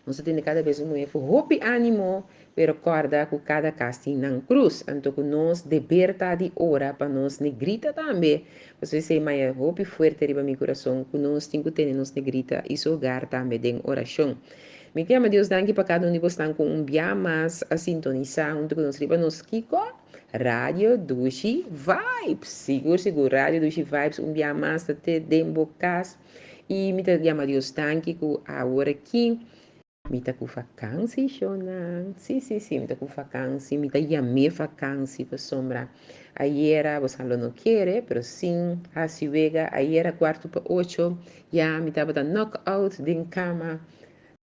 Nos ta tende kada bes un muhé ku hopi ánimo, pero kòrda ku kada kas tin nan krus, anto ku nos deber ta di ora pa nos negrita tambe. Pasobra esei maya hopi fuerte riba mi kurason, ku nos tin ku tene nos negrita i su hogar tambe den orashon. Mi ta yama Dios danki pa kada un di bosnan ku un bia mas a sintonisá huntu ku nos riba nos kiko? Radio Dushi Vibes! Sigur sigur Radio Dushi Vibes un bia mas ta te den bo kas. I mi ta yama Dios danki ku awor aki mi ta ku vakansi, shownan. Sí, sí, sí, mi ta ku vakansi. Mi ta yam'é vakansi pasobra ayera, bosan lo no kere, pero sin hasi wega, ayera kuartu pa ocho ya mi tabata knock out den kama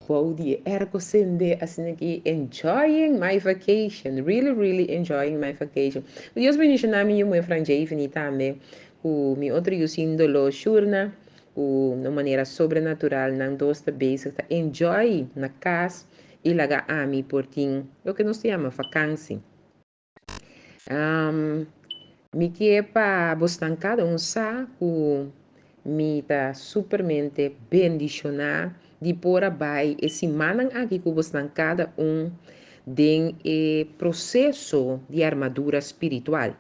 bou di e airco sende, asina ki enjoying my vacation, really, really enjoying my vacation. Dios bendiciona mi yu muhe Franjeveny tambe, ku mi otro yu sin doló Shurna, ku na un manera sobrenatural nan dos ta bezig ta enjoy na kas i laga ami por tin loke nos ta yama vakansi. Mi ke pa bosnan kada un sa ku mi ta supermente bendishoná di por a bai e simannan aki ku bosnan kada un den e proseso di armadura spiritual.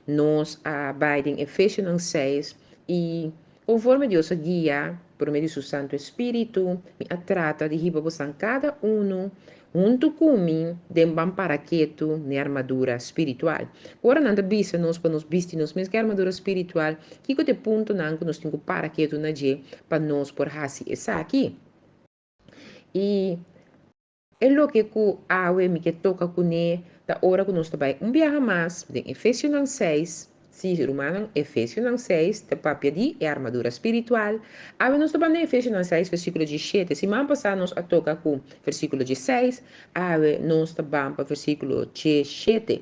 Nos a bai den Efesionan seis i konforme Dios a guia por medio di su Santu Espíritu, mi a trata di hiba bosan kada unu huntu ku mi den ban para ketu n'e armadura spiritual. Ora nan ta bisa nos pa nos bisti nos mes ku e armadura spiritual, kiko ta e puntonan ku nos tin ku para ketu na dje pa nos por hasi esaki? I e loke ku awe mi ke toka kuné ta ora ku nos ta bai un biaha mas den Efesionan seis, sí, rumannan, Efesionan seis ta papia di e armadura spiritual. Awe nos ta bai den Efesionan seis versíkulo diesshete. Siman pasá nos a toka ku versíkulo diesseis, awe nos ta ban pa versíkulo diesshete.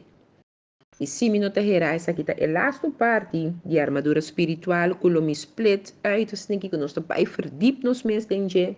I si mi no ta hera esaki ta e lastu parti di e armadura spiritual ku lo mi split uit asina ku nos ta bai verdiep nos mes den dje.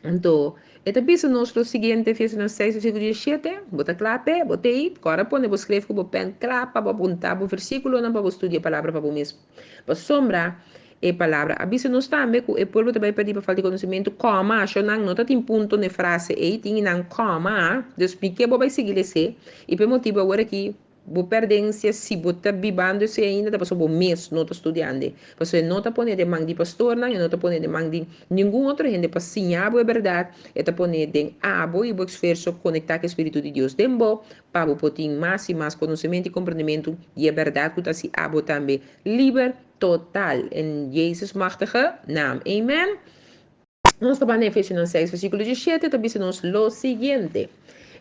Anto, e ta bisa nos lo siguiente, Efesionan 6, versíkulo 17, Bo ta kla p'e? Bo t'ei? Kòrda pone bo skref ku bo pèn kla pa bo apuntá bo versíkulonan pa bo studia e palabra pa bo mes. Pasobra e palabra a bisa nos tambe ku e pueblo ta bai pèrdí pa falta di konosementu, kòma, ashonan no ta tin punto n'e frase ei, tin nan kòma. Dus mi ke bo bai sigui les'é, i p'e motibu awor aki Bo perdensia si bo ta bibando esei ainda ta pasobra bo mes no ta studiando. Pasobra e no ta pone den man di pastornan, e no ta pone den man di ningun otro hende pa siña bo e bèrdat, e ta pone den abo i bo esfuerso konektá ku e Spiritu di Dios den bo pa bo por tin mas i mas konosementu i komprendementu di e bèrdat ku ta hasi abo tambe liber total. In Jezus machtige naam. Amen. Nos ta banda Efesionan 6 versíkulo 17 ta bisa nos lo siguiente.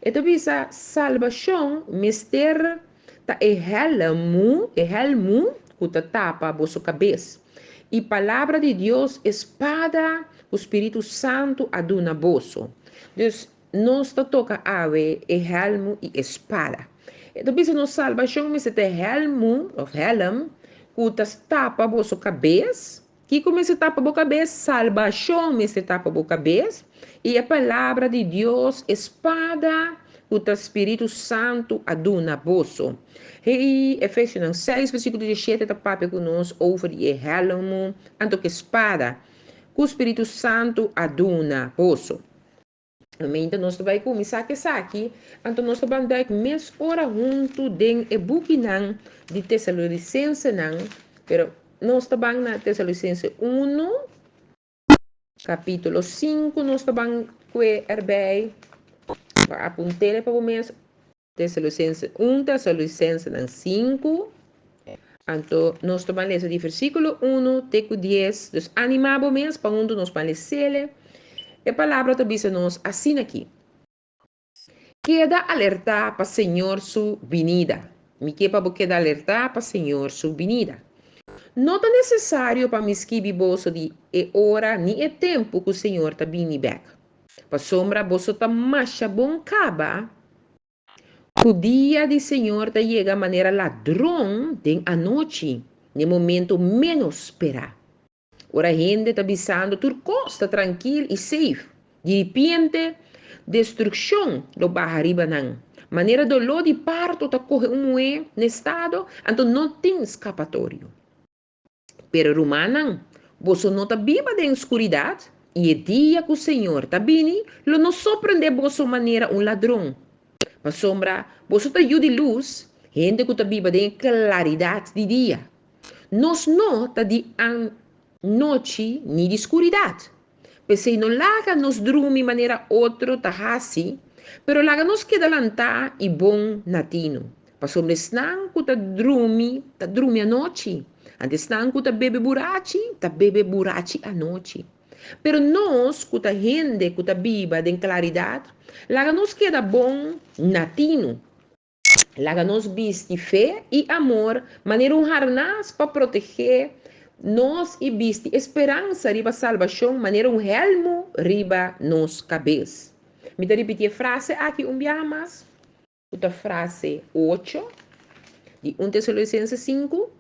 E ta bisa salbashon mester ta e hèlmu, e hèlmu ku ta tapa boso kabes. I palabra di Dios e spada ku Spiritu Santu a duna boso. Dus nos ta toka awe e hèlmu i e spada. E ta bisa nos salbashon mester ta e hèlmu òf hèlm ku ta tapa boso kabes. Kiko mester tapa bo kabes? Salbashon mester tapa bo kabes. I e Palabra di Dios, e spada ku ta Spiritu Santu a duna boso. Hei, Efesionan 6 versíkulo 17 ta papia ku nos over di e hèlmu, anto ku e spada ku Spiritu Santu a duna boso. Meinta nos ta bai kuminsá ku esaki, anto nos ta ban duik mes ora huntu den e bukinan di Tesalonisensenan, pero nos ta ban na Tesalonisense 1, kapítulo 5 nos ta ban kue erbij, pa apunt'e pa bo mes, Tesalonisense 1, Tesalonisensenan 5, anto nos ta ban lesa di versíkulo 1 te ku 10, dus animá bo mes pa huntu nos ban les'ele. E palabra ta bisa nos asina aki, Keda alertá pa Señor su binida. Mi ke pa bo keda alertá pa Señor su binida. No ta nesesario pa mi skibi boso di e ora ni e tempu ku Señor ta bini bèk. Pasobra boso ta masha bon kaba ku dia di Señor ta yega manera ladron den anochi, n'e momento ménos sperá. Ora hende ta bisando tur kos ta trankil i safe, diripiente destrukshon lo baha riba nan. Manera doló di parto ta kohe un muhé n'e estado, anto no tin skapatorio. Pero rumannan, boso no ta biba den skuridat. I e dia ku Señor ta bini lo no sorprendé boso manera un ladron. Pasobra boso ta yu di lus, hende ku ta biba den e klaridat di dia. Nos no ta di anochi ni di skuridat. P'esei no laga nos drumi manera otro ta hasi, pero laga nos keda lantá i bon na tinu. Pasobra esnan ku ta drumi, ta drumi anochi, anto esnan ku ta bebe burachi, ta bebe burachi anochi. Pero nos ku ta hende ku ta biba den klaridat, laga nos keda bon na tinu. Laga nos bisti fe i amor manera un harnas pa protegé nos i bisti e speransa riba salbashon manera un hèlmu riba nos kabes. Mi ta ripití e frase aki un biaha mas, ku ta frase ocho di un Tesalonisense sinku,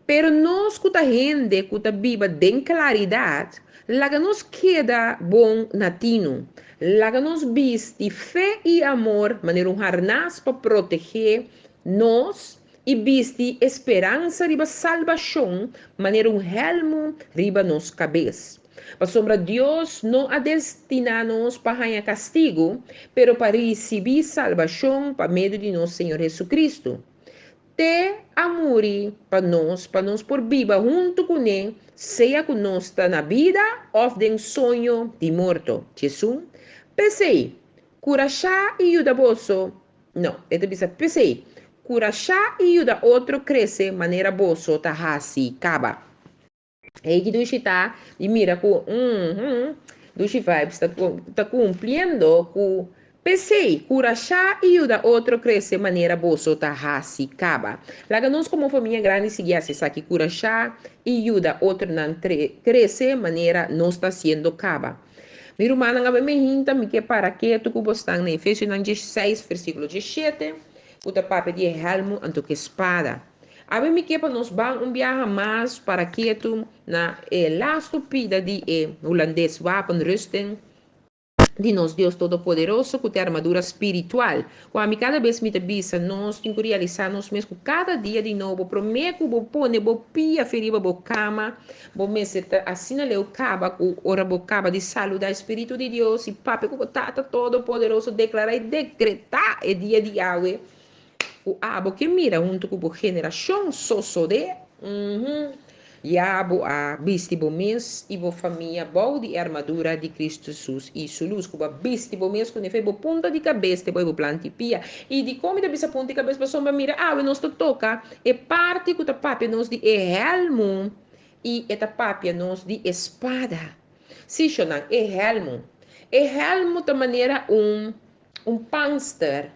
Pero nos ku ta hende ku ta biba den klaridat, laga nos keda bon na tinu. Laga nos bisti fe i amor manera un harnas pa protegé nos i bisti e speransa riba salbashon manera un hèlmu riba nos kabes. Pasobra Dios no a destiná nos pa haña kastigu, pero pa risibí salbashon pa medio di nos Señor Hesukristu. Te a muri pa nos, pa nos por biba huntu kuné, sea ku nos ta na bida òf den soño di morto. Jesus, P'esei, kurashá i yuda boso, no, e ta bisa, p'esei, kurashá i yuda otro krese manera boso ta hasi kaba. Hey, ki dushi ta di mira ku mm, dushi vibes ta, ta kumpliendo ku P'esei, kurashá i yuda otro krese manera boso ta hasi kaba. Laga nos komo famia grandi sigui hasi esaki, kurashá i yuda otronan krese manera nos ta hasiendo kaba. Mi rumannan, awe mi hinta mi ke para ketu ku bosnan na Efesionan diesseis, versíkulo diesshete, ku ta papia di e hèlmu anto ku e spada. Awe mi ke pa nos ban un biaha mas para ketu na e lastu pida di e hulandes wapenrusting di nos Dios Todopoderoso ku ta e armadura spiritual. Ku ami kada bes mi ta bisa nos tin ku realisá nos mes ku kada dia di nobo promé ku bo pone bo pia fe riba bo kama bo mester ta asina leu kaba ku ora bo kaba di saludá e Spiritu di Dios i papia ku bo Tata Todopoderoso deklará i dekretá e dia di awe Ku abo ke mira huntu ku bo generashon sosodé, uhum, ya bo a bisti bo mes i bo famia bou di e armadura di Kristu Hesus i Su lus. Ku bo a bisti bo mes ku nefe bo punta di kabes te bo e bo planta di pia. I dikon mi ta bisa punta di kabes? Pasobra mira awe nos ta toka e parti ku ta papia nos di e hèlmu i e ta papia nos di e spada. Sí, shonnan, e hèlmu. E hèlmu ta manera un un panster.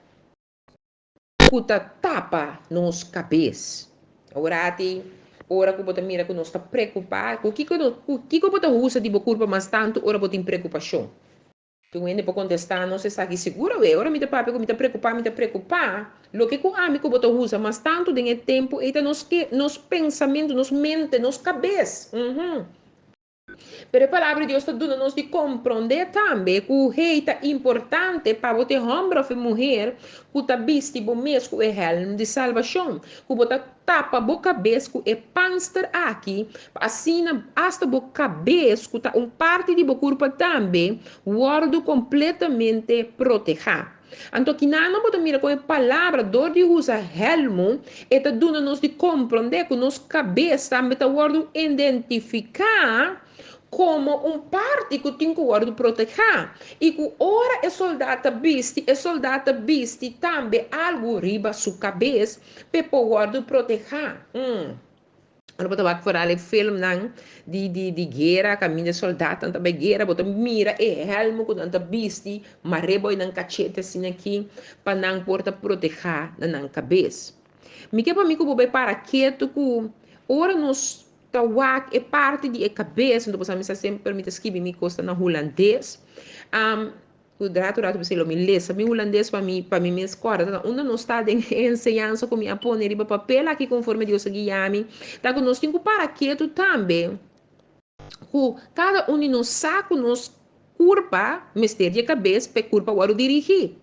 Ku ta tapa nos kabes. Aworati, ora ku bo ta mira ku nos ta preokupá, ku kiko no, ku kiko bo ta usa di bo kurpa mas tantu ora bo tin preokupashon? Tin hende por kontestá nos esaki sigur awe, ora mi ta papia ku mi ta preokupá, mi ta preokupá, loke ku ami ku bo ta usa mas tantu den e tempu ei ta nos ke, nos pensamentu, nos mente, nos kabes. Uhum. Pero e Palabra di Dios ta duna nos di komprondé tambe ku hei ta importante pa bo ta e hòmber òf e muher ku ta bisti bo mes ku e hèlm di salbashon, ku bo ta tapa bo kabes ku e panster aki, pa asina asta bo kabes, ku ta un parti di bo kurpa tambe, wòrdu kompletamente protehá. Anto kinan bo ta mira kon e palabra dor di usa hèlmu e ta duna nos di komprondé ku nos kabes tambe ta wòrdu identifiká komo un parti ku tin ku wòrdu protehá i ku ora e soldá ta bisti e soldá ta bisti tambe algu riba su kabes p'e por wòrdu protehá. Ora bo ta wak foral e filmnan di di di guera kaminda e soldatnan ta bai guera bo ta mira e hèlmu ku nan ta bisti mar'é bo nan kachete asina aki pa nan por ta protehá na nan kabes. Mi ke pa mi ku bo bai para ketu ku ora nos ta wak e parti di e kabes, anto bo sa mi sa semper mi ta skibi mi kos ta na hulandes. Ku ratu ratu p'esei lo mi lesa mi hulandes pa mi pa mi mes kòrda ta unda nos ta den e enseñansa ku mi a pone riba papel aki konforme Dios a guia mi, ta ku nos tin ku para ketu tambe ku kada un di nos sa ku nos kurpa mester di e kabes pa e kurpa wòrdu dirigí.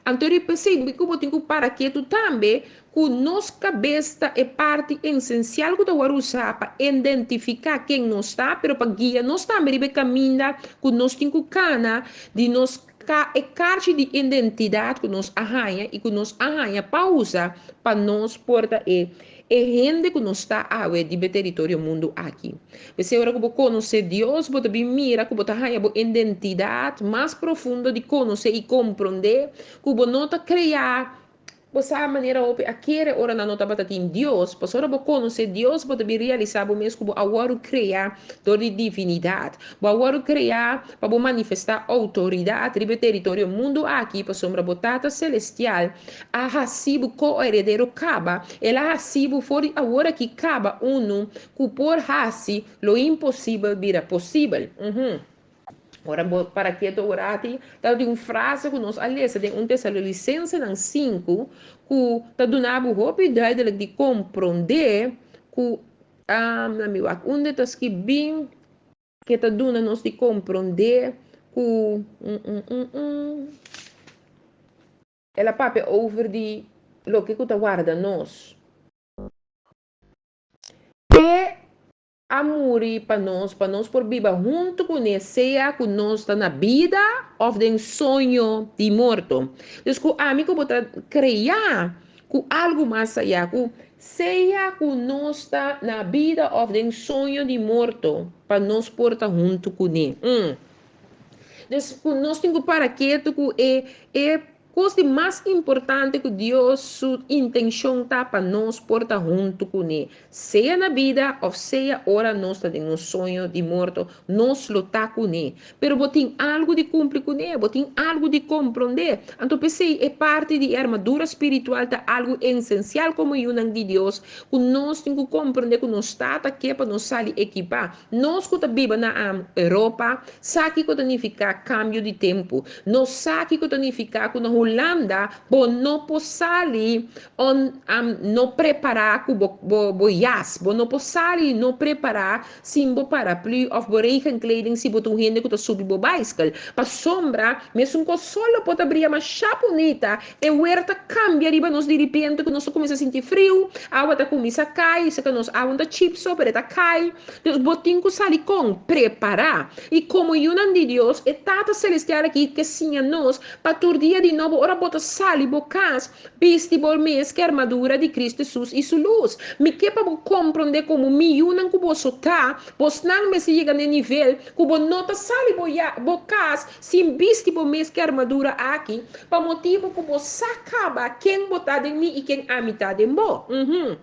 Anto ri p'esei mi ku bo tin ku para ketu tambe ku nos kabes ta e parti esensial ku ta wòrdu usá pa identifiká ken nos ta, pero pa guia nos tambe riba e kaminda ku nos tin ku kana di nos ka e karchi di identidat ku nos a haña i ku nos a haña pa usa pa nos por ta e E hende ku nos ta awe riba e teritorio mundu aki. P'esei ora ku bo konosé Dios, bo ta bin mira ku bo ta haña bo identidat mas profundo di konosé i komprondé ku bo no ta kreá bo sa manera hopi a kere ora nan no tabata tin Dios. Pasobra ora bo konosé Dios, bo ta bin realisá bo mes ku bo a wòrdu kreá dor di divinidat. Bo a wòrdu kreá pa bo manifestá outoridat riba e teritorio mundu aki, pasobra bo Tata Selestial a hasi bo ko-heredero kaba, el a hasi bo for di awor aki kaba unu ku por hasi lo imposibel bira posibel. Uhum. Ora bo para ketu awor aki, ta di un frase ku nos a lesa den 1 Tesalonicensenan 5 ku ta duna bo hopi duidelijk di komprondé ku um, mi wak unda ta skibí ku ta duna nos di komprondé ku El a papia over di loke ku ta warda nos. E a muri pa nos por biba huntu kuné, sea ku nos ta na bida òf den soño di morto. Dus ku ami ku bo ta krea ku algu mas ayá, ku sea ku nos ta na bida òf den soño di morto, pa nos por ta huntu kuné. Dus ku nos tin ku para ketu ku e e kos di mas importante ku Dios su intenshon ta pa nos por ta huntu kuné. Sea na bida òf sea ora nos ta den un soño di morto, nos lo ta kuné. Pero bo tin algu di kumpli kuné, bo tin algu di komprondé. Anto p'esei e parti di e armadura spiritual ta algu esensial komo yunan di Dios, ku nos tin ku komprondé ku nos Tata ke pa nos sali ekipá. Nos ku ta biba na Europa sa kiko ta nifiká kambio di tempu. Nos sa kiko ta nifiká ku na Hulanda bo no por sali on no prepará ku bo bo bo jas. Bo no por sali no prepará sin bo paraplu òf bo regenkleding si bo ta un hende ku ta subi bo baiskel. Pasobra mesun kos sol lo por ta bria mashá bunita, e wer ta kambia riba nos diripiente ku nos ta kuminsá sinti friu, awa ta kuminsá kai, esei ta nos awa no ta chip so pero e ta kai. Dus bo tin ku sali kon prepará. I komo yunan di Dios, e Tata Selestial aki ke siña nos pa tur dia di nobo ora bo ta sali bo kas, bisti bo mes ku e armadura di Kristu Hesus i Su lus. Mi ke pa bo komprondé komo mi yunan ku boso ta, bosnan mester yega na e nivel ku bo no ta sali bo ya bo kas sin bisti bo mes ku e armadura aki, pa motibu ku bo sa kaba ken bo ta den mi i ken ami ta den bo. Uhum.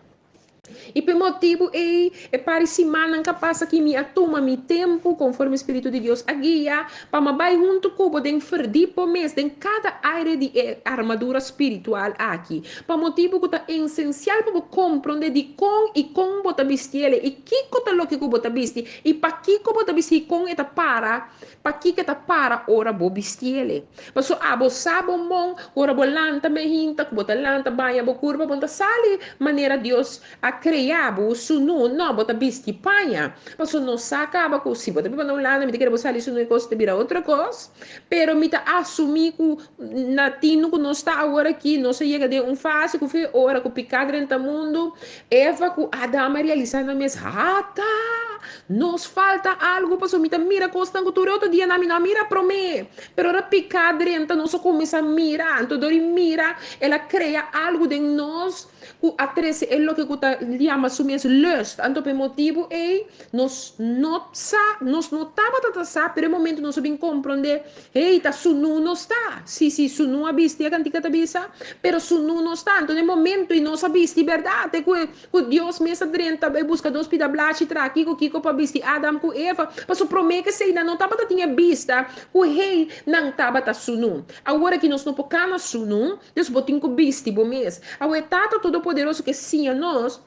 I p'e motibu ei, e par di simannan ka pasa ki mi a tuma mi tempu, konforme Spiritu di Dios a guia, pa mi a bai huntu ku bo den ferdí bo mes den kada aire di e armadura spiritual aki, pa motibu ku ta ensensial pa bo komprondé dikon i kon bo ta bistiel i kiko ta loke ku bo ta bisti i pakiko bo ta bisti i kon e ta para, pakiko e ta para ora bo bistiel. Paso abo sa bon bon ku ora bo lanta mehinta, ku bo ta lanta baña bo kurpa, bo no ta sali manera Dios a krea bo sunu, no, bo ta bisti paña. Paso no sa kaba ku si bo ta biba na Hulanda mi ta kere bo sali sunu e kos ta bira otro kos, pero mi ta asumi ku na tinu ku nos ta awor aki nos a yega den un fase ku fe ora ku piká drenta mundu, Eva ku Adam a realisa nan mes, Ata! Nos falta algu pasobra mi ta mira kosnan ku tur e otro dianan mi no a mira promé. Pero ora piká drenta nos a kuminsá mira. Anto dor di mira el a krea algu den nos ku a trese e loke ku ta yama su mes lust. Anto pa e motibu ei nos no sa, nos no tabata ta sa, pero e momento nos a bin komprondé, hey, ta sunú nos ta. Sí, sí, sunú a bisti, e kantika ta bisa, pero sunú nos ta. Anto na e momento ei nos a bisti bèrdat, te ku e Ku Dios mes a drenta bai buska dos pida blachi tra kiko kiko pa bisti Adam ku Eva, paso promé k'esei nan no tabata tin e bista ku hei nan tabata sunu. Awor aki nos no por kana sunu, dus bo tin ku bisti bo mes. Awor e Tata Todopoderoso ke siña nos.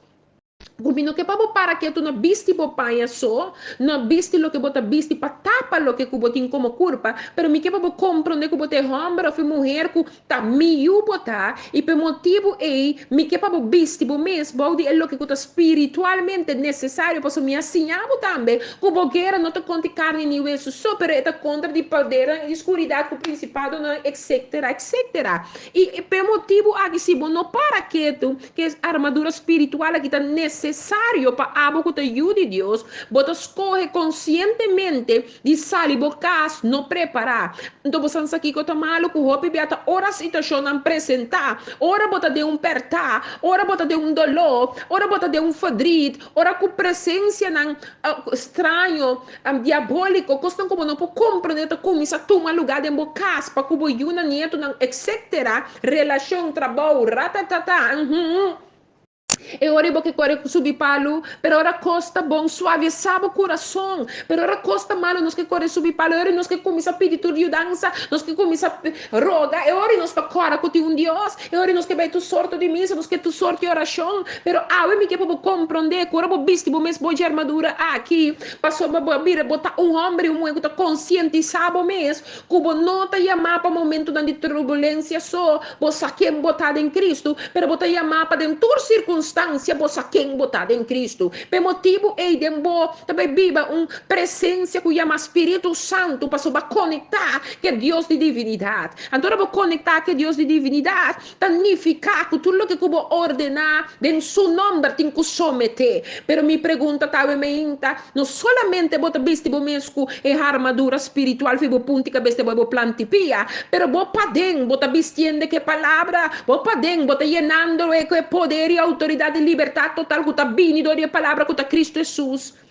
Ku mi no ke pa bo para ketu na bisti bo paña so, no bisti loke bo ta bisti pa tapa loke ku bo tin komo kurpa, pero mi ke pa bo komprondé ku bo ta e hòmber òf e muher ku ta mi yu bo ta, i pa e motibu ei mi ke pa bo bisti bo mes bou di e loke ku ta spiritualmente nesesario, pasobra mi a siña bo tambe ku bo guera no ta kontra di karni ni wesu so, pero e ta kontra di podernan i di skuridat ku prinsipadonan, etsetera, etsetera. I pa e motibu aki si bo no para ketu, Ke armadura spiritual aki ta nesesario pa abo ku ta yu di Dios. Bo ta skohe konsientemente di sali bo kas no prepará. Anto bo san sa kiko ta malu? Ku hopi bia ta ora situashonnan presentá, ora bo ta den un pèrtá, ora bo ta den un doló, ora bo ta den un ferdriet, ora ku presensianan straño, diabóliko, kosnan ku bo no por komprendé ta kuminsá tuma lugá den bo kas, pa ku bo yunan, nietunan, etsetera. Relashon, trabou, ratatata, uhmm. E ora bo ke kore subi palu, pero ora kos ta bon, suavisá bo kurason. Pero ora kos ta malu, nos ke kore subi palu, e ora nos ke kuminsá pidi tur yudansa, nos ke kuminsá roga, e ora nos ta kòrda ku tin un Dios, e ora nos ke bai tur sorto di misa, nos ke tur sorto di orashon. Pero awe mi ke pa bo komprondé ku ora bo bisti bo mes bo armadura aki, pasobra bo a bira bo ta un hòmber i un muhé ku ta konsientisá bo mes Ku bo no ta yamá pa momentunan di turbulensia so, bo sa ken bo ta den Kristu, pero bo ta yamá pa den tur sirkunstansia bo sa ken bo ta den Kristu. P'e motibu ei den bo ta bai biba un presensia ku yama Spiritu Santu pasobra bo a konektá ku e Dios di divinidat. Anto ora bo konektá ku e Dios di divinidat, ta nifiká ku tur loke ku bo ordená den Su nòmber tin ku someté. Pero mi pregunta ta awe meinta, no solamente bo ta bisti bo mes ku e armadura spiritual fi bo punti kabes te bo bo planti pia, pero bo paden bo ta bistiende ku e Palabra, bo paden bo ta yenando e ku e poder i outoridat di libertat total ku ta bini dor di e Palabra ku ta Kristu Hesus.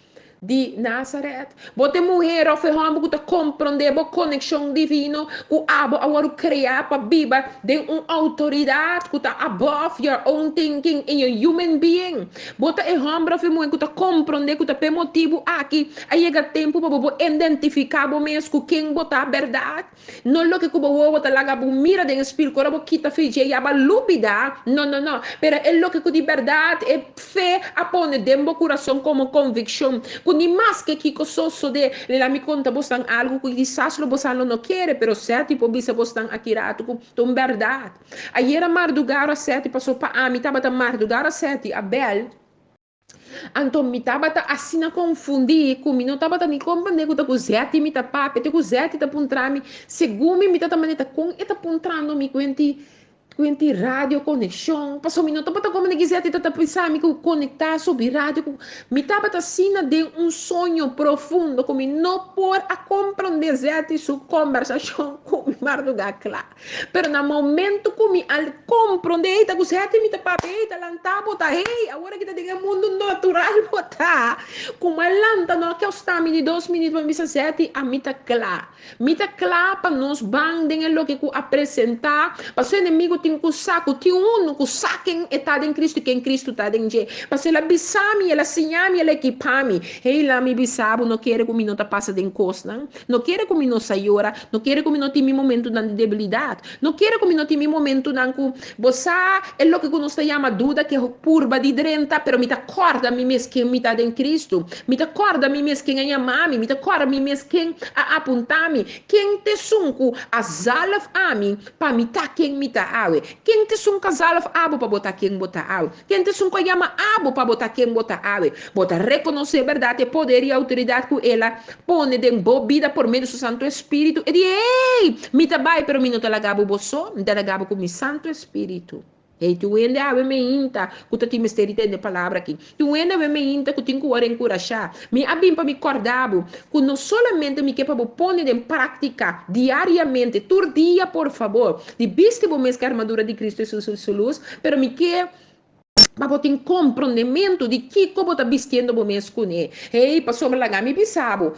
Di Nazaret. Bo ta e muher of e homber ku ta komprondé bo konekshon divino ku abo a wòrdu kreá pa biba den un outoridat ku ta above your own thinking in your human being. Bo ta e homber of e muher ku ta komprondé ku ta p'e motibu aki a yega tempu pa bo por identifiká bo mes ku ken bo ta bèrdat. No loke ku bo wowo ta laga bo mira den e spil ku ora bo kita fe dje ya ba lubida, no no no, pero e loke ku di bèrdat e fe a pone den bo kurason komo konvikshon ku ni maske kiko sosode. Lila mi konta bosnan algu ku kisas lo bosan lo no kere, pero sèti por bisa bosnan aki ratu ku ta un bèrdat. Ayera mardugá ora sèti paso pa ami tabata mardugá ora sèti a bèl. Anto mi tabata asina konfundí ku mi no tabata ni komprendé ku ta ku Zetty mi ta papia, te ku Zetty ta puntra mi, segun mi mi ta ta manera kon e ta puntrando mi kuenti kuenti radio konekshon, pasobra mi no tabata komprendé ki Zetty ta ta bisa mi ku konektá subi radio ku mi tabata asina den un soño profundo ku mi no por a komprendé Zetty su kombersashon ku mi mardugá kla. Pero na momento ku mi al komprondé, hey, ta ku sete mi ta papia, hey, ta lantá bo ta, hey, awor aki ta den e mundu natural bo ta. Ku mi a lanta no a kosta mi ni dos minüt pa mi bisa sete, ami ta kla. Mi ta kla pa nos ban den e loke ku a presentá, pasobra e enemigu tin ku sa ku tin unu ku sa ken e ta den Kristu i ken Kristu ta den dje. Pasobra el a bisa mi, el a siña mi, el a ekipá mi. Hey, laga mi bisa bo, no kere ku mi no ta pasa den kosnan. No kere ku mi no sa yora, no kere ku mi no tin mi momentunan di debilidat, no kere ku mi no tin mi momentunan ku, bo sa, e loke ku nos ta yama duda ke purba di drenta, pero mi ta kòrda mi mes ken mi ta den Kristu. Mi ta kòrda mi mes ken a yama mi, mi ta kòrda mi mes ken a apuntá mi, ken t'esun ku a zalf ami pa mi ta ken mi ta awe. Ken t'esun ku a zalf abo pa bo ta ken bo ta awe? Ken ta esun ku a yama abo pa bo ta ken bo ta awe? Bo ta rekonosé bèrdat e poder i outoridat ku El a pone den bo bida por medio di Su Santu Espíritu? E di, Hey! Mi ta bai, pero mi no ta laga bo bo so, mi ta laga bo ku mi Santu Espíritu. Hey, tin un hende awe meinta ku ta tin mester di tende e palabra aki. Tin un hende awe meinta ku tin ku wòrdu enkurashá. Mi a bin pa mi kòrda bo ku no solamente mi ke pa bo pone den práktika diariamente, tur dia, por fabor, di bisti bo mes ku e armadura di Kristu Hesus i Su lus, pero mi ke pa bo tin komprondementu di kiko bo ta bistiendo bo mes kuné. Hey, pasobra laga mi bisa bo,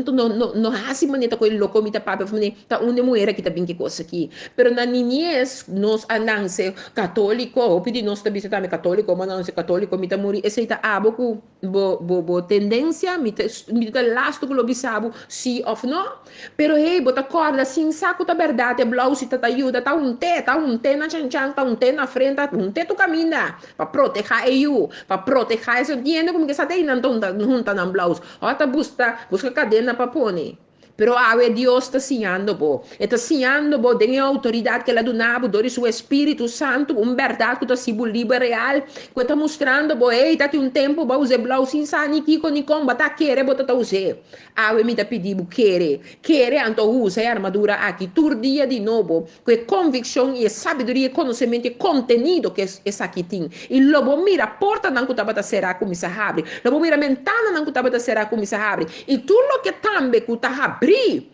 no, no, no hasi manera ta ku e loko mi ta papia òf manera ta un di e muher aki ta bin ki kos aki. Pero na niñez nos a nanse katóliko, hopi di nos ta bisa tambe katóliko, mi a nanse katóliko, mi ta muri, esei ta abo ku. Bo bo bo tendencia, mi ta mi ta lastu ku lo bisa bo si of no. Pero hey, bo ta kòrda sin sa ku ta bèrdat e blou si ta ta yuda, ta un te, ta un te na chanchan, ta un te na frenta, un te tur kaminda. Pa protehá e yu, pa protehá e entiende ku mi ke sa te nan ta hunta nan blous. Ora ta buska buska kadena pa pone. Pero awe Dios ta siñando bo. E ta siñando bo den e outoridat ku el a duna bo dor di su Espíritu Santu, un bèrdat ku ta hasi bo liber real, ku e ta mustrando bo, ey, ta tin un tempu bo a usa e blous sin sa ni kiko ni kon, bo ta kere bo ta ta us'é. Awe mi ta pidi bo kere, kere anto usa e armadura aki tur dia di nobo, ku e konvikshon i e sabiduria, e konosementu, e kontenido ku esaki tin. I lo bo mira portanan ku tabata será kuminsá habri. Lo bo mira bentananan ku tabata será kuminsá habri. I tur loke tambe ku ta habrí,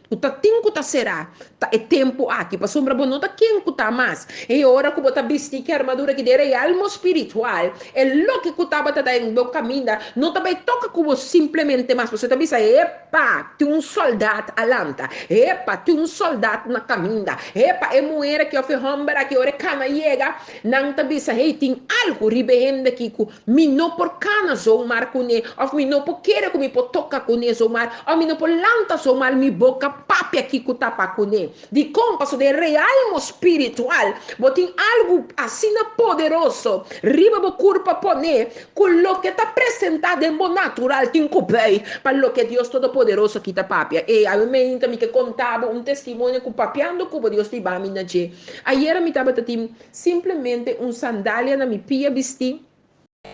ku ta tin ku ta será, ta e tempu aki, pasobra bo no ta ken ku ta mas. E ora ku bo ta bisti ki armadura ki den realmo spiritual, e loke ku tabata den bo kaminda no ta bai toka ku bo simplemente mas, pasobra ta bisa, Epa, tin un sòldat a lanta! Epa, tin un sòldat na kaminda! Epa, e muher aki òf e hòmber aki ora e kana yega, nan ta bisa, Hey, tin algu riba e hende aki ku Mi no por kana zomaar kuné, òf mi no por kere ku mi por toka kuné zomaar, òf mi no por lanta zomaar mi boka papia kiko ta pa kuné. Dikon? Pasobra den realmo spiritual bo tin algu asina poderoso riba bo kurpa poné ku loke ta presentá den bo natural tin ku bui pa loke Dios Todopoderoso aki ta papia. Ey, awe meinta mi ke konta bo un testimonio ku papiando ku bo Dios ta hiba mi na dje. Ayera mi tabata tin Simplemente un sandalia na mi pia bistí.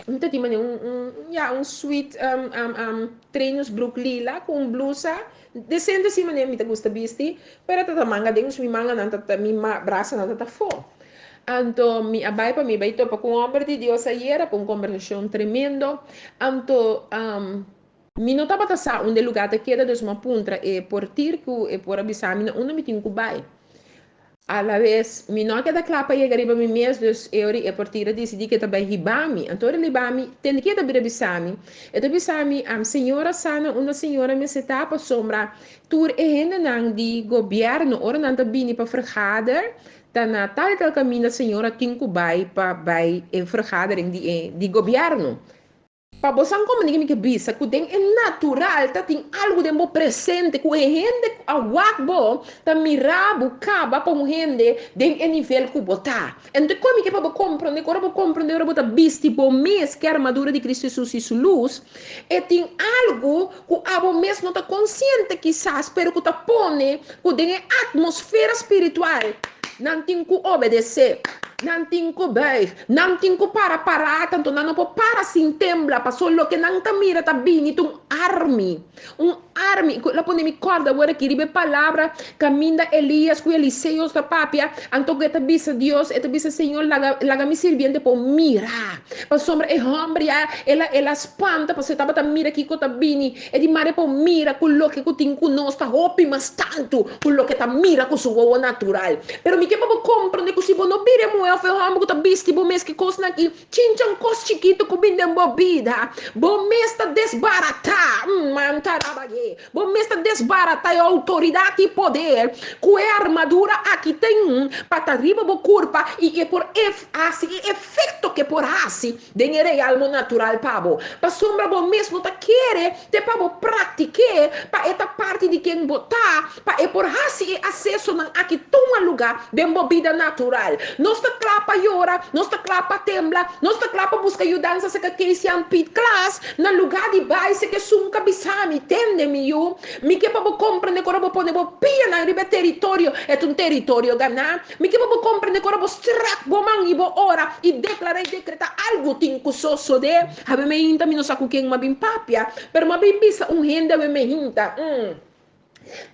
Mi ta tin manera un, un, ya, un sweet um, um, um, trainersbroek lila ku un blusa decente así manera mi ta gusta bisti, pero ta ta manga den, mi manganan ta ta, mi ma, brasanan ta ta fo. Anto mi a bai pa mi bai topa ku un homber di Dios ayera pa un kombersashon tremendo. Anto um, mi no tabata sa unda e lugá ta keda, dus mi a puntra e portir ku e por a bisa mi na unda mi tin ku bai. A la bes, mi no a keda kla pa yega riba mi mes, dus e ora e portir a disidí ku e ta bai hiba mi. Anto ora el hiba mi, tende ke e ta bira bisa mi? E ta bisa mi, Señora sa na unda señora mester ta pasobra tur e hendenan di gobièrnu ora nan ta bini pa vergader, ta na tal i tal kaminda señora tin ku bai pa bai e vergadering di e di gobièrnu. Pa bo san komo mi ke bisa ku den e natural ta tin algu den bo presente ku e hende ku a wak bo ta mira bo kaba pa un hende den e nivel ku bo ta. Ento kon mi ke pa bo komprende ku ora bo komprende ora bo ta bisti bo mes ku e armadura di Cristo Jesus i su lus e tin algu ku abo mes no ta konsiente kisas pero ku ta pone ku den e atmosfera spiritual nan tin ku obedesé, nan tin ku buig, nan tin ku para pará, tantu nan no por para sin tembla, pasobra loke nan ta mira ta bini ta un armi, un armi. Ku la pone mi kòrda awor aki riba e palabra kaminda Elías ku Eliseo ta papia, anto ku e ta bisa Dios, e ta bisa, Señor, laga, laga mi sirbiente por mira, pasobra e hòmber ya el a, el a spanta, pasobra e tabata mira kiko ta bini. E di mare por mira ku loke ku tin ku nos ta hopi mas tantu ku loke ta mira ku su wowo natural. Pero mi ke pa bo komprende ku si bo no bira e muhé òf e hòmber ku ta bisti bo mes ki kosnan aki, chinchan kos chikitu ku bin den bo bida, bo mes ta desbaratá, mantarabagé, bo mes ta desbaratá e outoridat i poder ku e armadura aki tin pa ta riba bo kurpa i e por hasi e efekto ku e por hasi Den e realmo natural pa bo. Pasobra bo mes no ta kere te pa bo praktik'é, pa e ta parti di ken bo ta, pa e por hasi e asesonan aki tuma lugá den bo bida natural. Nos ta kla pa yora, nos ta kla pa tembla, nos ta kla pa buska yudansa serka Kees-Jan Piet Klaas, na lugá di bai serka esun ka bisa mi, Tende mi yu, mi ke pa bo komprende ku ora bo pone bo pianan riba e teritorio, e ta un teritorio ganá. Mi ke pa bo komprende ku ora bo strak bo man i bo ora i deklará i dekretá algu tin ku sosodé. Awe me hinta mi no sa ku ken m'a bin papia, pero m'a bin bisa un hende awe me hinta, mm.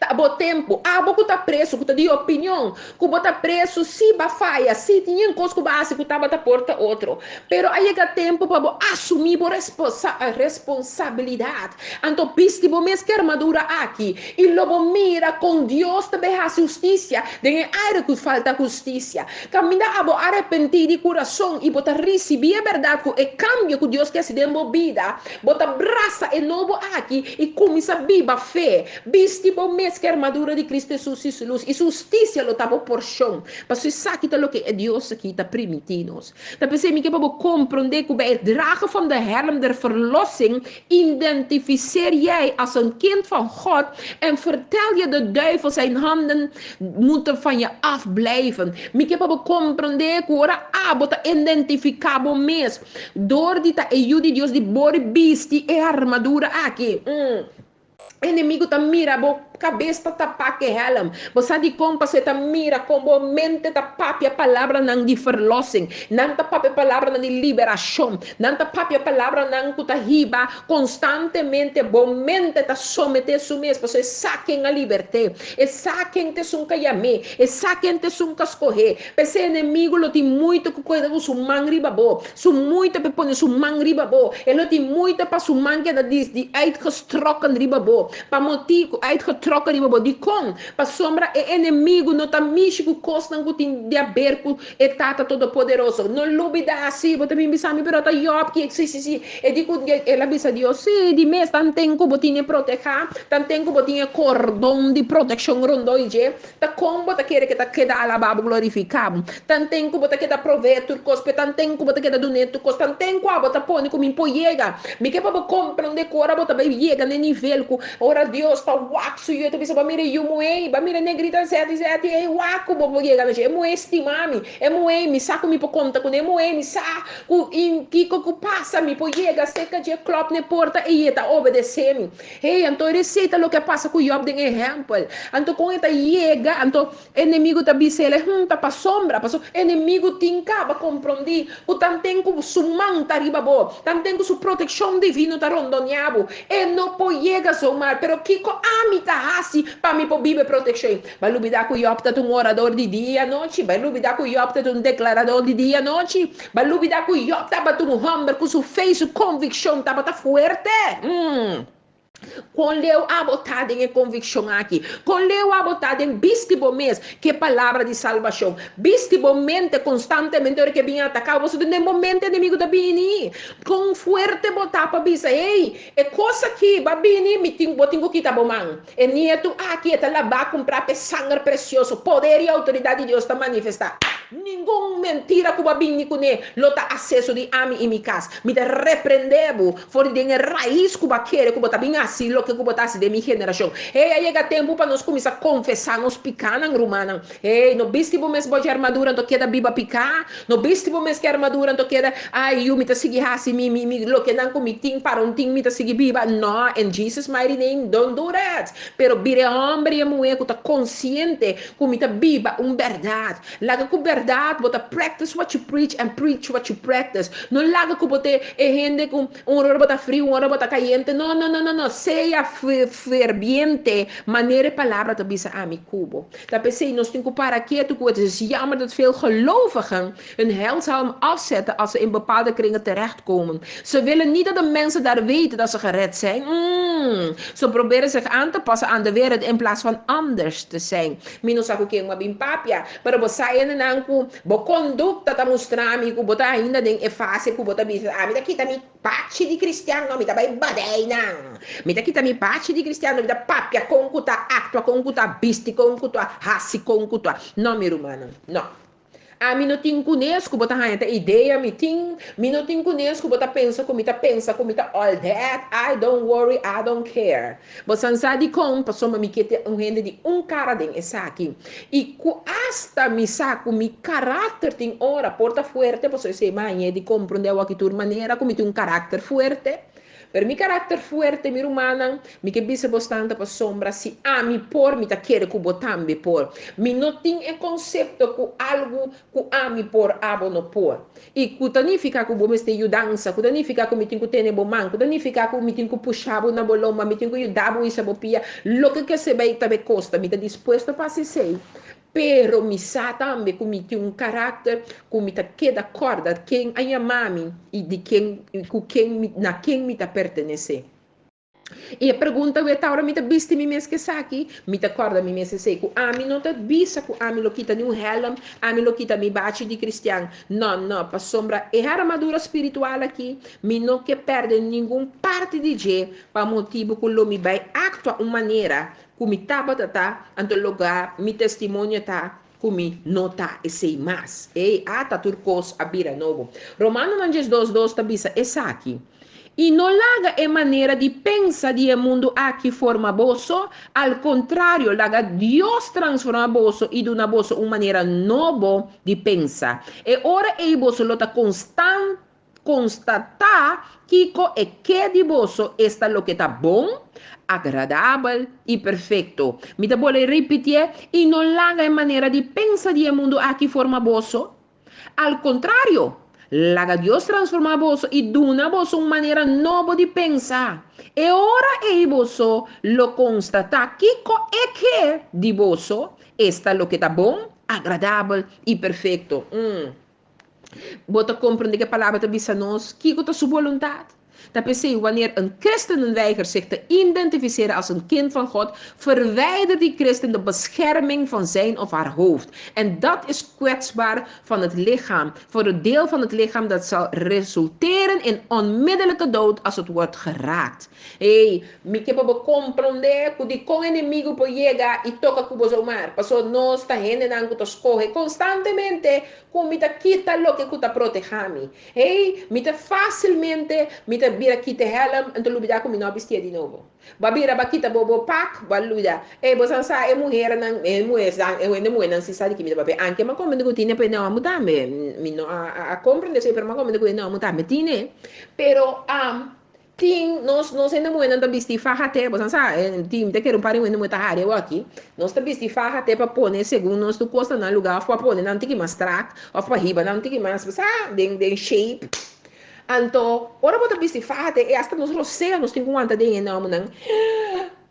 Ta bo tempu. Abo ku ta presu, ku ta di opinion ku bo ta presu, si b'a faya, si tin yen kos ku b'a hasi ku tabata por ta otro. Pero a yega tempu pa bo asumí bo responsabilidat. Anto bisti bo mes ku e armadura aki, i lo bo mira kon Dios ta bai hasi hustisia den e aire ku falta hustisia. Kaminda abo arepentí di kurason i bo ta risibí e bèrdat ku e kambio ku Dios ke hasi den bo bida, bo ta brasa e nobo aki i kuminsá biba fe. Bisti bo. bo mes ku e armadura di Kristu Hesus i su lus, i su hustisia lo ta bo porshon. Pasobra esaki ta loke e Dios aki ta primintí nos. Ta p'esei mi ke pa bo komprondé ku bij het dragen van de helm der verlossing identifiseer jij als een kind van God en vertel je de duivel zijn handen moeten van je afblijven. Mi ke pa bo komprondé ku ora abo ta identifiká bo mes dor di ta e yu di Dios di bo di bisti e armadura aki. Enemigu ta mira bo kabes ta tapá ku e hèlm. Bo sa dikon? Pasobra e ta mira kon bo mente ta papia palabranan di ferlòsing. Nan ta papia palabranan di liberashon. Nan ta papia palabranan ku ta hiba konstantemente bo mente ta someté su mes, pasobra e sa ken a libert'é. E sa ken ta esun ku a yam'é. E sa ken ta esun ku a skoh'é. P'esei enemigu lo tin muita ku keda ku su man riba bo, su muita p'e pone su man riba bo, e lo tin muita pa su man keda di di uitgestrokken riba bo, pa motibu ku uitgetrokken riba bo. Dikon? Pasobra e enemigu no ta mishi ku kosnan ku tin di aber ku e Tata Todopoderoso. No lubida, si bo ta bin bisa mi, pero ta Job ki, si, si, si, e di ku el a bisa Dios, si, di mes, tanten ku bo tin e protehá, tanten ku bo tin e kordon di protekshon rondó i dje, Ta kon bo ta kere ke ta keda alabá bo, glorifiká bo? Tanten ku bo ta keda proveé tur kos p'e, tanten ku bo ta keda dun'é tur kos, tanten ku abo ta pone ku mi por yega. Mi ke pa bo komprondé ku ora bo ta bai yega n'e nivel ku ora Dios ta wak su yu, e ta bisa, Bo mira e yu muhé ei, bo mira e negrita sèti sèti ei, wak ku bo por yega na dje. E muhé stima mi, e muhé mi sa ku mi por konta kuné, e muhé mi sa ku kiko ku pasa mi por yega serka dje, klòp n'e porta i e ta obedesé mi. Hey, anto e reseta loke a pasa ku Job den ehèmpel. Anto kon e ta yega, anto enemigu ta bisa el, Hm, ta pasobra, pasobra enemigu tin kaba komprondí ku tanten ku su man ta riba bo, tanten ku su protekshon divino ta rondoneá bo, e no por yega zomaar. Pero kiko ami ta hasi pa mi por biba e protekshon? Bai lubidá ku Job ta un orador di dia i anochi. Bai lubidá ku Job ta un deklarador di dia i anochi. Bai lubidá ku Job tabata un hòmber ku su fe i su konvikshon tabata fuerte. Mm. Kon leu abo ta den e konvikshon aki? Kon leu abo ta den bisti bo mes ku e palabra di salbashon? Bisti bo mente konstantemente ora ku e bin ataká bo, pasobra den bo mente enemigu ta bini. Kon fuerte bo ta pa bisa, Hey, e kos aki ba bini, mi tin, bo tin ku kita bo man. E nietu aki e ta labá kumprá p'e sanger presioso. Poder i outoridat di Dios ta manifestá. Ningun mentira ku bo a bini kuné lo ta aseso di ami i mi kas. Mi ta reprendé bo for di den e rais ku bo a kere ku bo ta bin hasi loke ku bo ta hasi den mi generashon. Hey, a yega tempu pa nos kuminsá konfesá nos pikánan, rumannan. Hey, no bisti bo mes bo dje armadura anto keda biba piká. No bisti bo mes ki armadura anto keda, Ai, yu, mi ta sigui hasi mi, mi, mi, lokenan ku mi tin para un tin mi ta sigui biba. No, in Jesus mighty name, don't do that. Pero bira e hòmber i e muhé ku ta konsiente ku mi ta biba un bèrdat. Laga ku bèrdat bo ta practice what you preach and preach what you practice. No laga ku bo ta e hende ku un ora bo ta friu, un ora bo ta kayente. No, no, no, no, no. Sea ferviente manera e palabra ta bisa ami ku bo. Ta p'esei nos tin ku para ketu ku het is jammer dat veel gelovigen hun heilshelm afzetten als ze in bepaalde kringen terecht komen. Ze willen niet dat de mensen daar weten dat ze gered zijn. Mm. Ze proberen zich aan te passen aan de wereld in plaats van anders te zijn. Mi no sa ku ken bo a bin papia, pero bo sa hendenan ku bo kondukta ta mustra mi ku bo ta ainda den e fase ku bo ta bisa, Ami ta kita mi Pachi di cristiano mi ta bai badai nan. Mi ta kita mi pachi di cristiano mi ta papia con cu ta actua con cu ta bisti con cu ta haci con cu ta. No mi rumannan, no. Ami no tin cunes cu bo ta haña ta idea mi tin, mi no tin cunes cu bo ta pensa cu mi ta pensa cu mi ta all that, I don't worry, I don't care. Bo san sa dikon? Pasobra mi ke ta un hende di un kara den esaki. I ku asta mi sa ku mi karakter tin ora por ta fuerte, pasobra esei mi a hañ'é di komprondé awor ki tur manera ku mi tin un karakter fuerte. Pero mi karakter fuerte, mi rumannan, mi ke bisa bos tanta pasobra si ami por, mi ta kere ku bo tambe por. Mi no tin e konsepto ku algu ku ami por, abo no por. I ku ta nifiká ku bo mester yudansa, ku ta nifiká ku mi tin ku tene bo man, ku ta nifiká ku mi tin ku pusha bo na bo lomba, mi tin ku yuda bo hisa bo pia, loke ke se bai ta bai kosta, mi ta dispuesto pa hasi esei. Pero mi sa tambe ku mi tin un karakter ku mi ta keda kòrda ken a yama mi i di ken ku ken mi na ken mi ta pertenesé. I e pregunta wet ora mi ta bisti mi mes ku esaki, mi ta kòrda mi mes esei, ku ami no ta bisa ku ami lo kita niun hèlm, ami lo kita mi bachi di kristian. Nò, nò, pasobra e armadura spiritual aki, mi no ke pèrdè ningun parti di dje pa motibu ku lo mi bai aktua un manera. ku mi tabata ta, anto loga mi testimonio ta ku mi no ta esei mas. Ei, ata tur kos a bira nobo. Romanonan 12:2 ta bisa esaki, I no laga e manera di pensa di e mundu aki forma boso, al kontrario, laga Dios transformá boso i duna boso un manera nobo di pensa. E ora ei boso lo ta konstan konstatá kiko e ke di boso, esta loke ta bon, agradabel i perfekto. Mi ta bolbe ripitié, I no laga e manera di pensa di e mundu aki forma boso. Al kontrario, laga Dios transformá boso i duna boso un manera nobo di pensa. E ora ei boso lo konstatá kiko e ke di boso, esta loke ta bon, agradabel i perfekto. Mm. Bo ta komprendé ku e Palabra ta bisa nos kiko ta su boluntat? Ta p'esei, wanneer een christen weigert zich te identificeren als een kind van God, verwijdert die christen de bescherming van zijn of haar hoofd. En dat is kwetsbaar van het lichaam, voor het deel van het lichaam dat zal resulteren in onmiddellijke dood als het wordt geraakt. Hey, mi ke pa bo komprondé ku dikon enemigu por yega i toka ku bo zomaar, pasobra nos ta hendenan ku ta skohe konstantemente ku mi ta kita loke ku ta protehá mi. Hey, mi ta fásilmente mi ta bira kita e hèlm en ta lubidá ku mi no a bistié di nobo. Bo a bira bo a kita bo bo pak, bo a lubidá. Hey, bo san sa e muhernan, e muhernan, e hende muhernan si sa di ki mi ta papia. Anke mi a komprende ku tine pa e nòmber tambe. Mi no a komprende esei, pero mi a komprende ku e nòmber tambe tine. Pero, Tin nos nos hende muhénan ta bisti faha te, bosan sa, tin mi ta kere un par di hende muhé ta hari awoki, nos ta bisti faha te pa pone segun nos tur kos ta na lugá òf pa pone nan tiki mas strak òf pa hiba nan tiki mas bo sa den den shape. Anto ora bo ta bisti faha te e asta nos rosea nos tin ku wanta den e nòmbernan